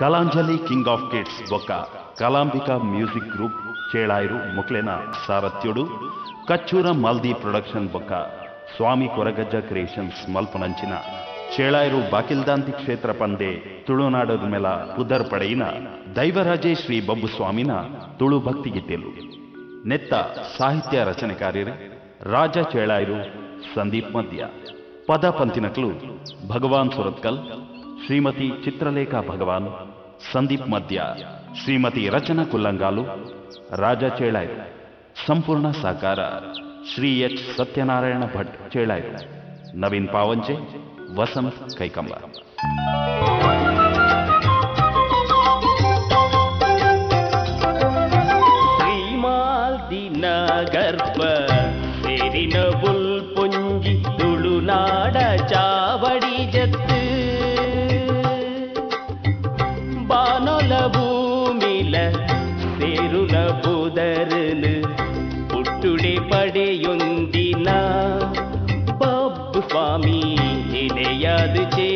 Kalanjali king of kids ಬೊಕ್ಕ ಕಲಾಂಬಿಕಾ music group Chelairu ಮೊಕ್ಲೆನ ಸಾರಥ್ಯೊಡು ಕಚ್ಚೂರ ಮಾಲ್ದಿ production ಬೊಕ್ಕ ಸ್ವಾಮಿ Koragajja creations ಮಲ್ಪುನಂಚಿನ Chelairu ಬಾಕಿಲ್ದಾಂತಿ ಕ್ಷೇತ್ರ ಪಂದೆ ತುಳುನಾಡದ ಮೇಲ ಪುದರ್ ಪಡೆಯಿನ ದೈವರಾಜೇ ಶ್ರೀ ಬಬ್ಬುಸ್ವಾಮಿನ ತುಳು ಭಕ್ತಿಗೀತೆಲು. ನೆತ್ತ ಸಾಹಿತ್ಯ ರಚನೆಕಾರ್ಯರು ರಾಜ ಚೇಳಾಯಿರು, ಸಂದೀಪ್ ಮದ್ಯ. ಪದ ಪಂತಿನಕ್ಲು ಭಗವಾನ್ ಸುರತ್ಕಲ್, ಶ್ರೀಮತಿ ಚಿತ್ರಲೇಖಾ ಭಗವಾನ್, ಸಂದೀಪ್ ಮದ್ಯ, ಶ್ರೀಮತಿ ರಚನಾ ಕುಲ್ಲಂಗಾಲು, ರಾಜ ಚೇಳಾಯಿರು. ಸಂಪೂರ್ಣ ಸಹಕಾರ ಶ್ರೀ ಎಚ್ ಸತ್ಯನಾರಾಯಣ ಭಟ್ ಚೇಳಾಯಿರು, ನವೀನ್ ಪಾವಂಜೆ, ವಸಂತ್ ಕೈಕಂಬ. ಶ್ರೀಮಾಲ್ದಿನ ಗರ್ಭ ಸೇರಿನ ಬುಲ್ಪುಂಜಿ ತುಳುನಾಡ ಚಾವಡಿ ಜತ್ತು ಬಾನೊಲ ಭೂಮಿಲ ಸೇರುನ ಬುದರ್ನು ಪುಟ್ಟುಡೆ ಪಡೆಯೊಂದಿನ ಬಬ್ಬು ಸ್ವಾಮಿ ನಿನೆಯಾದ ಚೇ.